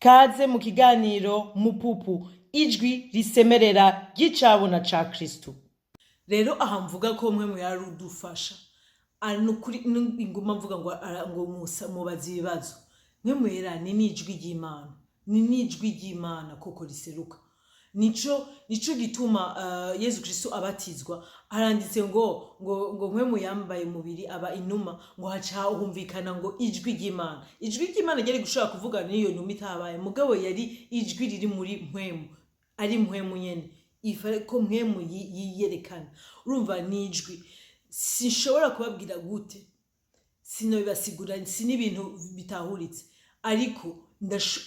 Kaze mu kiganiro Mupupu, ijwi risemerera ry'icabona ca Kristu. Rero aha mvuga ko mwe yarudufasha, nukuri inguma mvuga ngo ngo mubaze ibibazo. Mwe mwera ni n'ijwi ry'Imana, ni n'ijwi ry'Imana koko riseruka. Nico gituma Yezu Kristo abatizwa, haranditse ngo mwe muyambaye umubiri aba inuma, ngo haca humvikana ngo ijwi ry'Imana. Ijwi ry'Imana ryari gushobora kuvugana n'iyo numa itabaye, mugabo yari ijwi riri muri mpwemu, ari mpwemu nyene ifa ko mpwemu yiyerekana. Urumva ni ijwi, sinshobora kubabwira gute, sinobibasigura, si n'ibintu bitahuritse, ariko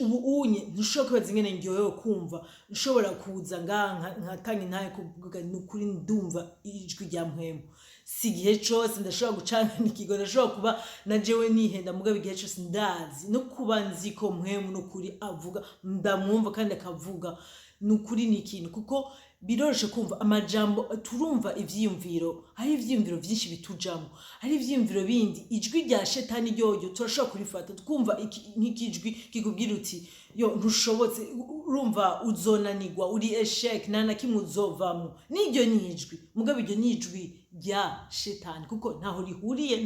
ubu unye ntushobora kwibaza ingene ndyohewe kumva nshobora kuza ngaha nkatanga intahe kuvuga ni ukuri ndumva ijwi rya mpwemu. Si igihe cose ndashobora gucangana ikigo, ndashobora kuba na jewe nihenda, mugabo igihe cose ndazi no kuba nzi ko mpwemu n'ukuri avuga, ndamwumva kandi akavuga, ni ukuri ni ikintu, kuko biroroshe kumva amajambo. Turumva ivyiyumviro, hari ivyiyumviro vyinshi bitujamo, hari ivyiyumviro bindi. Ijwi rya shetani ryoryo turashobora kurifata, twumva nk'ikijwi kikubwira uti: "Yo, ntushobotse, urumva uzonanirwa, uri échec, nta na kimwe uzovamwo." N'iryo ni ijwi, mugabo iryo ni ijwi rya shetani, kuko ntaho rihuriye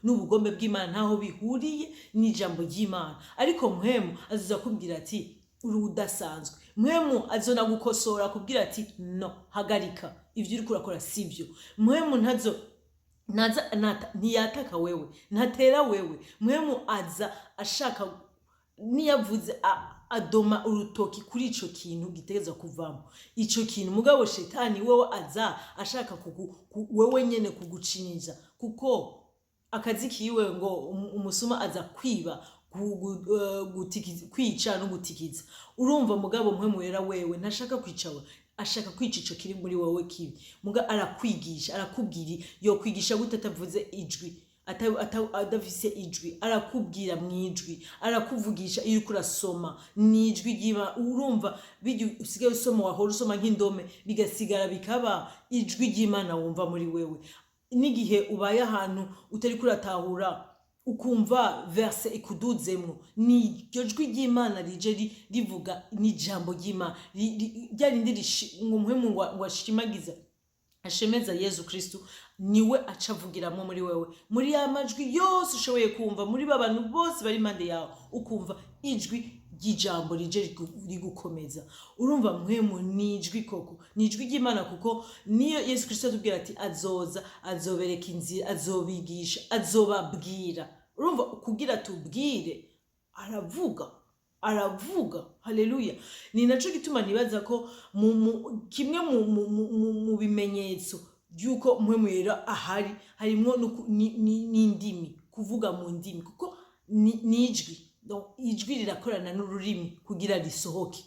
n'ubugombe bw'Imana, ntaho bihuriye n'ijambo ry'Imana. Ariko mpwemu azoza kubwira ati: "Uri udasanzwe." Mpwemu azona gukosora, akubwira ati: "No, hagarika, ivyo uriko urakora sivyo." Mpwemu ntazo ntaza ntiyataka wewe, ntatera wewe. Mpwemu aza ashaka, niyavuze adoma urutoki kuri ico kintu gitegerezwa kuvamo ico kintu. Mugabo shetani wewe aza ashaka wewe nyene kugucinyiza, kuko akazi kiwe ngo umusuma aza kwiba, kwica no gutikiza. Urumva, mugabo mwe wera wewe ntashaka kwica we, ashaka kwica ico kiri muri wowe kibi. Muga arakwigisha, arakubwira. Yo kwigisha gute atavuze ijwi, adafise ijwi? Arakubwira mwijwi, arakuvugisha. Iyo uriko urasoma ni ijwi ry'Imana. Urumva bijya usigaye usoma, wahora usoma nk'indome, bigasigara bikaba ijwi ry'Imana wumva muri wewe. N'igihe ubaye ahantu utariko uratahura, ukumva verset ikuduzemwo, ni iryo jwi ry'Imana rije rivuga, ni ijambo ry'Imana rya rindi ngo mpwemu ngo ashimagiza, ashemeza Yezu Kristu, niwe aca avugiramo muri wewe, muri ya majwi yose ushoboye kumva, muri ba bantu bose bari impande yawe, ukumva ijwi ry'ijambo rije rigukomeza. Urumva mpwemu ni ijwi koko, ni ijwi ry'Imana, kuko niyo Yesu Kristo atubwira ati azoza, azobereka inzira, azobigisha, azobabwira. Urumva kugira tubwire aravuga, aravuga. Haleluya! Ni naco gituma nibaza ko kimwe mu bimenyetso by'uko mpwemu yera ahari harimwo n'indimi, kuvuga mu ndimi, kuko ni ijwi. Donc, ijwi rirakorana n'ururimi kugira risohoke.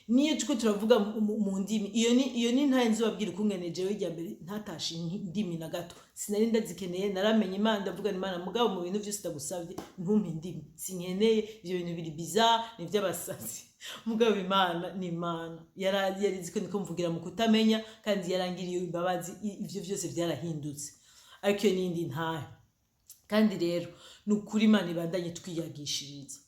Niyo turiko turavuga mu ndimi, iyo ni ntaye nzobabwira ukungene jewe irya mbere ntatashe indimi na gato, sinari ndazikeneye. Naramenye Imana, ndavugana Imana, mugabo mu bintu vyose ndagusavye ntumpe indimi, sinkeneye ivyo bintu, biri bizarre, ni ivy'abasazi. Mugabo Imana ni Imana, yarizi ko ndiko mvugira mu kutamenya, kandi yarangiriye imbabazi. Ivyo vyose vyarahindutse, ariko iyo niyindi ntahe. Kandi rero ni ukuri Imana ibandanye twiyagishiriza.